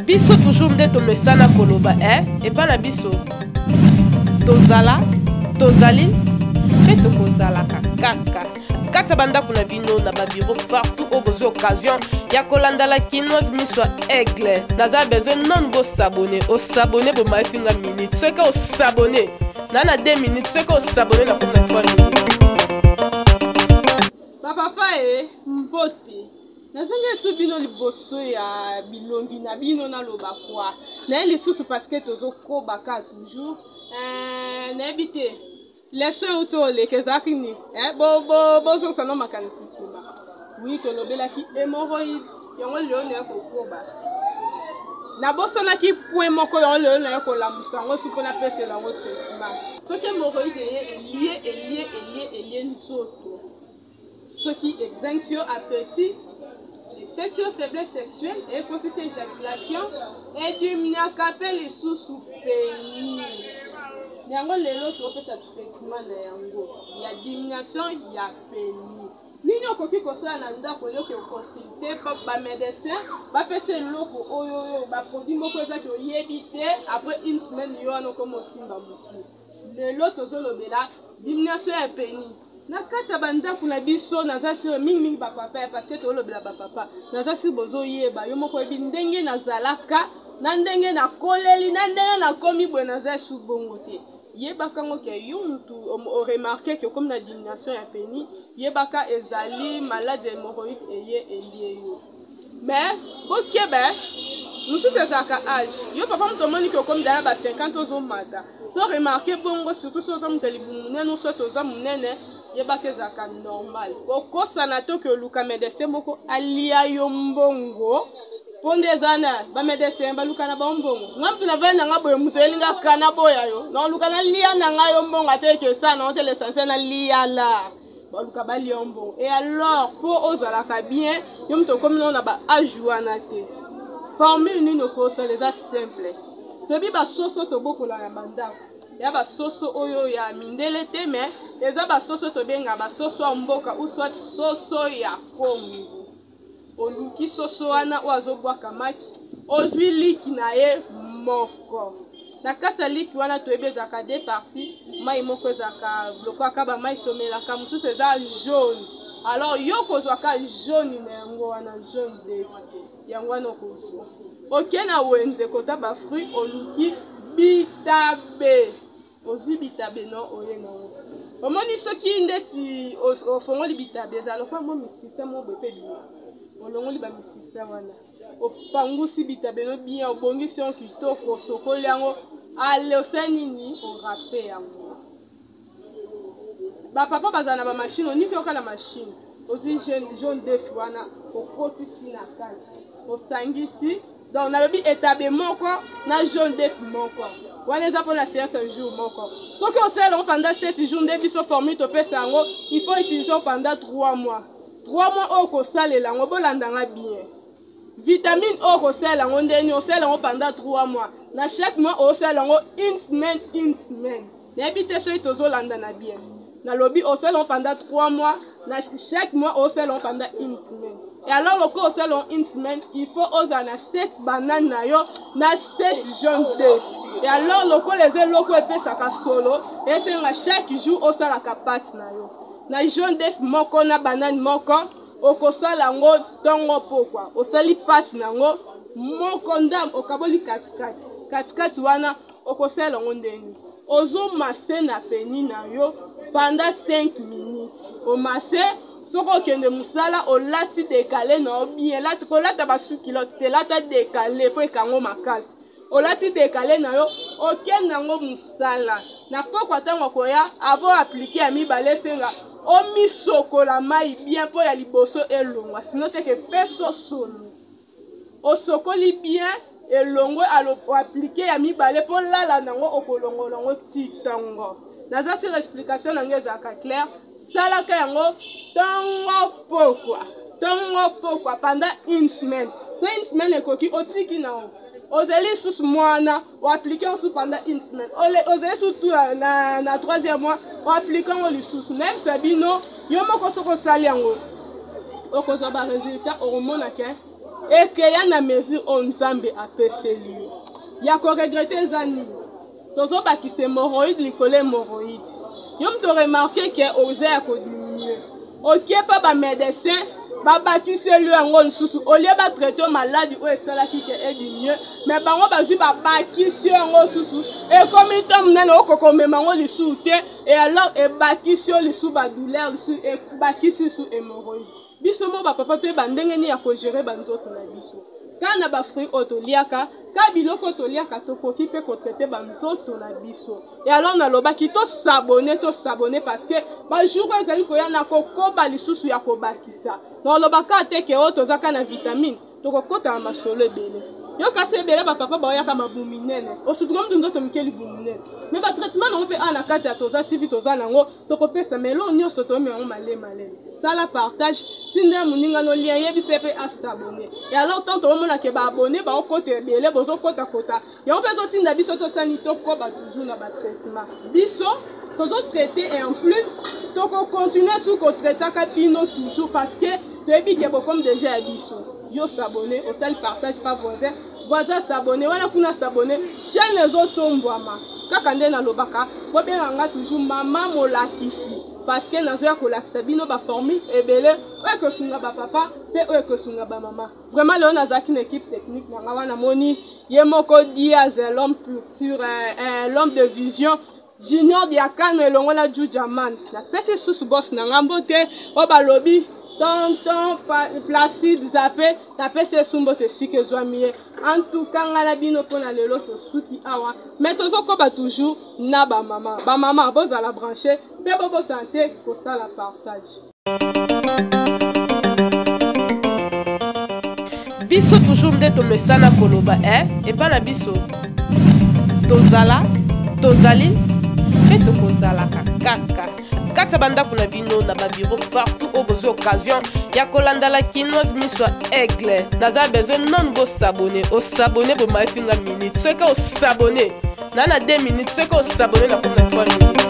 Biso toujours nde tomesana koloba eh epa na biso tozala tozali mpe tokozalaka kaka kati ya bandako na bino na babiro partout oyo bozwi occasion ya kolanda la kinoise miso ya aigle. Naza besoin nanu bosabone osabone bomalisi nga minute soki osabone na na 2 minutes soki osabone na komi na 3 minutes. Bapapa e mbote, nazongi esu bino liboso ya bilongi na bino naloba kwa naye lisusu parce que tozokoba kaka toujours. Nayebi te leçon euti oleka ezalaki nini? Bozongisa no makanisi nsima. Oui, tolobelaki hémorroïde, yango lelo naye kokoba. Nabosanaki point moko, yango lelo naye kolamusa yango su mpo napesela yango traitement. Soki hémorroïde eye elie elie elie elie nzoto, soki ezangisi yo appétit, epesi yo faiblesse sexuelle, ekosisi éjaculation, ediminuaka mpe lisusu peni. Yango lelo topesa traitement na yango ya diminution ya peni. Nini okoki kosala na ndako oyoki oconsulte ba médecin bapesa eloko oyo oyo baproduit moko ezaki oyebi te, après une semaine yo wana okoma osimba motu. Lelo tozolobela diminution ya peni na kati ya bandako na biso. Naza sûr mingimingi bapapa, parce que tolobela bapapa, naza sûr bozoyeba yo moko oyebi ndenge nazalaka na ndenge nakoleli na ndenge nakomi boye, naza esu bongo te. Yebaka ngo ke yo mutu oremarquer ke okomi na diminution ya peni, yebaka ezali malade ya hémorroïde eye elie yo. Mais bokeba, mosusu ezalaka age. Yo papa moto omoni ke okomi dala ba 50 ozomata, so remarque bongo, surtout so oza moto ya libumu monene, soit oza monene, yebaka ezalaka normal. Kokosana to ke oluka médecin moko alia yo mbongo, mpo nde eza na bamédecin baluka na bango mbongo. Nga mpe navandi na nga boye, moto oyelinga kana boya yo naoluka nalia na ngai yo mbongo, ate eke esala nango te, l'essentiel naliala baluka balia yo mbongo. Et alors mpo ozalaka bien, yo moto okomi nango na ba age wana te, formule nini okosala? Eza simple. Toyebi basoso tobokola na bandako, ya basoso oyo ya mindele te, mais eza basoso tobenga basoso ya mboka ou soit soso ya Kongo. Oluki soso wana oyo azobwaka maki, ozwi liki na ye moko. Na kati ya liki wana toyebi ezalaka deux parties, mai moko ezalaka lokola bamai tomelaka, mosusu eza jaune. Alors yo kozwaka jaune na yango wana, jaune d'œuf yango wana okozwa. Oke na wenze kota bafruit, oluki bitabe, ozwi bitabe no oye nango. Omoni soki ndeti ofongoli bitabe, ezala lokola mwa misisa moko boye mpe bima. Olongoli bamisisa wana, opangusi bitabe no bien, obongisi yango kitoko, osokoli yango, ale osali nini, orape yango. Bapapa bazala na bamachine, oniki yoka na machine, ozwi jaune d'œuf wana, okotisi na kati, osangisi. Donc nalobi etabe moko na jaune d'œuf moko wana eza mpona séance un jour moko. Soki osala yango pendant 7 jours, nde biso formule topesa yango, il faut utiliser pendant 3 mois. 3 mois oyo kosalela yango, bolandanga bien, vitamine oyo kosalela yango ndeni osala yango pendant 3 mois, na chaque mois osala yango une semaine, une semaine. Nayebi te soki tozolandana bien. Nalobi osala yango pendant 3 mois, na chaque mois osala yango pendant une semaine. Et alors lokola osala yango une semaine, il faut ozala na 7 banane na yo na 7 jaune d'œuf. Et alors lokola eza eloko epesaka solo, esenga chaque jour osalaka pâte na yo na jaune d'œuf moko na banane moko. Okosala yango ntongo pokwa, osali pâte na yango moko ndambo, okaboli katikati katikati wana. Okosala yango ndenge ozomase na peni na yo pendant 5 minutes. Omase, soki okende mosala, olati décalé na yo bien, kolata basukilote te, lata décalé mpo ekango makasi. Olati décalé na yo, okende yango mosala. Na pokwa ntango okoya, avant appliquer ya mibale, esenga omisokola mai bien mpo ya liboso elongwa, sinon teke peso solo. Osokoli bien, elongwe, oappliquer ya mibale mpo lala nango, okolongola yango ti ntongo. Naza sur explication na ngai ezalaka claire. Salaka yango ntongo pokwa, ntongo pokwa pendant une semaine. So une semaine ekoki, otiki na yo, ozali lisusu mwana, oappliquer yango lisusu pendant une semaine, ozali surtout na troisième mois, oappliquer yango lisusu. Nayebisa bino, yo moko soki osali yango. Okozwa ba resultat, okomona ke ekeya na mesure oyo Nzambe apeseli yo. Ya ko regretter eza nini? Tozobakisa hemorroïde likolo hemorroïde. Yo moto remarque ke oza ya ko diminuer. Oke pa ba medecin babakiseli yo yango lisusu au lieu ba traiter yo maladi oyo esalaki ke e diminuer, mais bango bazwi babakisi yo yango lisusu, ekomi to monene okoka komema yango lisusu te. Et alors ebakisi yo lisusu ba douleur lisusu, ebakisi lisusu hemorroïde. Biso moko ba papa toyeba ndenge nini ya ko gerer ba nzoto na biso. Kaka na ba fruits oyo toliaka, kaka biloko oyo toliaka, tokoki pe ko traiter ba nzoto na biso. Et alors nalobaki to s'abonner, to s'abonner parce que ba jours oyo ezali koya nakokoba lisusu ya kobakisa. Nakoloba kaka te ke oyo toza kaka na vitamine. Tokokota na masolo ebele. Yo kasi ebele ba papa baoyaka mabumu minene, osutuka mutu nzoto mike libumu munene, mais ba traitement nango pe awa na kati ya Toza TV toza nango, tokopesa mais eloko nionso toyomela yango malemi malemi. Sala partage, tindela moninga no lien, yebisa ye pe a s'abonner. Et alors tant tokomona ke ba abonnes baokota ebele, bozokota kota, yango pe ezotinda biso tosala nini? Tokoba toujours na ba traitement. Biso tozo traiter et en plus toko continuer su ko traitaka bino toujours parce que toyebi ke bokomi dejà ya biso. Yo s'abonner, osali partage pa voisin, voisin s'abonner, wana kuna s'abonner, chaîne ezotombwama. Kaka nde nalobaka, bobenga nga toujours mama molakisi parce que nazoya kolakisa bino ba formule ebele oyo ekosunga ba papa pe oyo ekosunga ba mama. Vraiment lelo nazalaki na équipe technique na nga wana, moni ye moko Diaz, l'homme culture, l'homme de vision, Junior Diakano elongo na Jujaman. Napesi susu boss na nga mbote oyo balobi tonton Placide Zape, napesi ye su mbote esika ezwami ye. En tout cas nga na bino mpona lelo tosuki awa, mais tozokoba toujours na ba mama. Ba mama bozala branché mpe bobosana te kosala partage. Biso toujours nde tomesana koloba eh, epa na biso tozala, tozali mpe tokozalaka kaka kati ya bandako na bino, na babiro, partout oyo bozwi occasion ya kolanda la kinoise miso ya aigle. Naza besoin nanu bosabone, osabone bomalisi nga minute, soki osabone na 2 minutes, soki osabone na komi na 3 minutes.